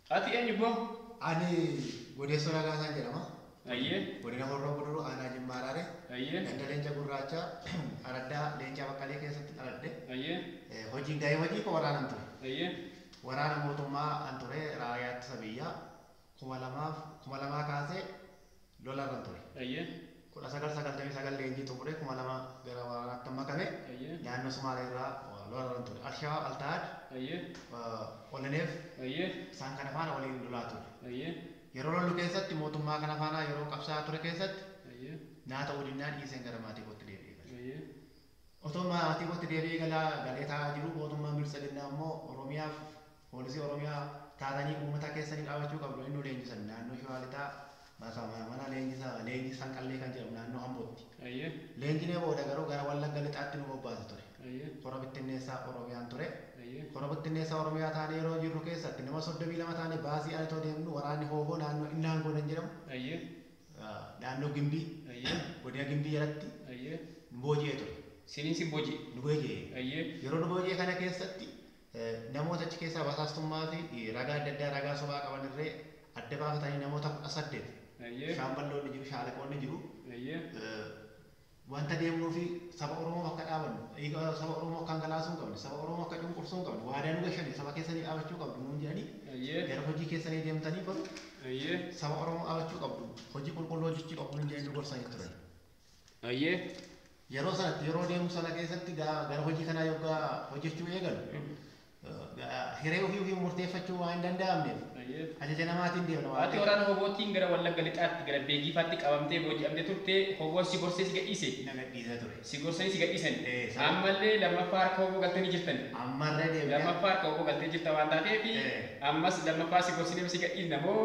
Ati eenyu boo? Ani Godeessoo Nagaasaan jedhama. Ayyee. Godina Horroo Guduruu aanaa Jimmaa Araaree. Ayyee. Ganda Leenca Gurraacha araddaa Leencaa Baqqalee keessatti dhaladhe. Ayyee. Hojiin gahee hojii koo waraanan ture. Ayyee. Waraana mootummaa an ture raayyaa ittisa biyyaa 2002 kaasee lolarran ture. Ayyee. 1999 leenjii xumuree 2000 gara waraanaatti makame. Ayyee. Naannoo Sumaalee irraa lolarran ture. Alshabaab, Altaad, Ayyee. Oleneef Ayyee. isaan kana faana waliin lolaa ture. Ayyee. Yeroo lollu keessatti mootummaa kana faana yeroo qabsaa'aa ture keessatti Ayyee. naa ta'uu dinnaan dhiiseen gara maatii kootti deebi'ee gale. Ayyee. Otoo maatii kootti deebi'ee galaa galee taa'aa jiru mootummaan Biltsiginnaa immoo Oromiyaaf poolisii Oromiyaa taatanii uummata keessanii dhaabachuu qabdu inni nu leenjisan naannoo Shawaa Lixaa mana leenjisa leenjisan qallee kan jedhamu naannoo Ambootti. Ayyee. Leenjinee booda garuu gara Wallagga Lixaatti nu bobbaase ture. Ayyee. Kora bittinneessaa Oromiyaan ture. Ayyee. Kora bittinneessaa Oromiyaa taanee yeroo jirru keessatti nama 32 taanee baasii ani otoo deemnu waraanni hooboo naannoo Innaangoo kan jedhamu Ayyee. naannoo Gimbii Ayyee. godina Gimbii jalatti Ayyee. nu booji'ee ture. Siniin si booji'e. Nu booji'e. Ayyee. Yeroo nu booji'e kana keessatti namoota achi keessaa basaastummaa fi ragaa adda addaa ragaa sobaa qaban irree adda baafatanii namoota 18 Ayyee. shaamballoonni jiru shaalaqoonni jiru Ayyee. wanta deemnuu fi saba Oromoo akka dhaabannu dhiiga saba Oromoo akka dhangalaasuu hin qabne saba Oromoo akka cunqursuu hin qabne waadaa nu gashanii saba keessanii dhaabachuu qabdu nuun jedhanii Ayyee. gara hojii keessanii deemtanii baru Ayyee. saba Oromoo dhaabachuu qabdu hojii qulqulluu hojjechuu qabdu nuun jedhanii nu gorsanii turan. Ayyee. Yeroo sanatti yeroo deemu sana keessatti gara hojii kanaa yoggaa hojjechuu eegalu hiree ofii ofii murteeffachuu waan hin danda'amneef Ayyee. ajaja namaatiin deemna waan Ati waraana hobootiin gara Wallagga Lixaatti gara Beegiifaatti qabamtee booji'amtee turte hoboon si gorsee si gadhiise. na gadhiisee ture. Si gorsanii si gadhiisan. Eh, Ammallee lammaffaa harka hoboo galtanii jirtan. Ammarree deemnee Lammaffaa harka hoboo galtee jirta waan taateef ammas lammaffaa si gorsinee si gadhiisna moo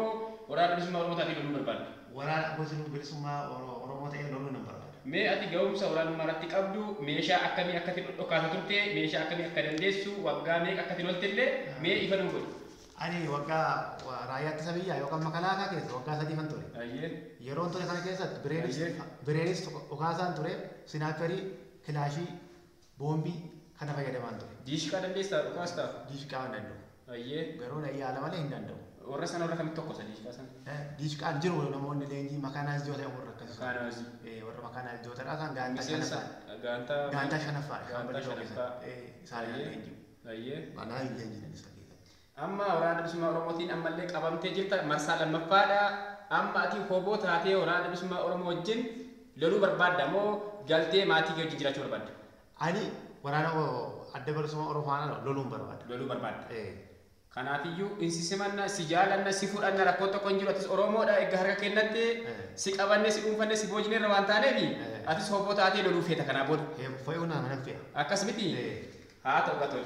waraana bilisummaa Oromoo taatee loluu barbaadda? Waraana gosi bilisummaa Oromoo ta'ee loluu nan barbaada. Mee ati ga'umsa waraanummaa irratti qabdu meeshaa akkamii akkati dhodhokaasa turte meeshaa akkamii akka dandeessu waggaa meeqa akkati lolte illee mee ifa nu godhi. Ani waggaa raayyaa ittisa biyyaa yookaan makalaakaa keessa waggaa 3 kan ture. Ayyee. Yeroon ture kana keessatti bireenis dhukaasaan ture sinaaperii kilaashii boombii kana fayyadamaan ture. Diishqaa dandeessaa dhukaastaa? Diishqaa hin danda'u. Ayyee. Garuu na yaala malee hin danda'u. Warra sana warra kamitti tokkosa diishqaa sana? Diishqaan jiru namoonni leenjii makaanaayizii ta'e warra akkasii. Makaanaayizii. Warra makaanaayizii ta'e isaan gaantaa Miseensa shanaffaa. gaantaa. Gaantaa shanaffaa. Gaantaa Shaambal shanaffaa. Isaan leenji'u. Ayyee. Manaa hin leenjiin isa keessatti. Amma waraana bilisummaa Oromootiin ammallee qabamtee jirta marsaa lammaffaadha. Amma ati hoboo taatee waraana bilisummaa Oromoo wajjin loluu barbaadda moo galtee maatii kee wajjin jiraachuu barbaadda? Ani waraana adda bilisummaa Oromoo faana loluun barbaada. Loluu barbaadda. Kanaafiyyuu insi simanna si jaalanna si fudhanna rakkoo tokko hin jiru atis Oromoodha egaa harka kennatte si qabanne si dhuunfanne si boojneerra waan taaneef atis hoboo taatee loluu feeta kanaa booda. Fe'uu naa nan fe'a. Akkas miti? Haa ta'u gatoo.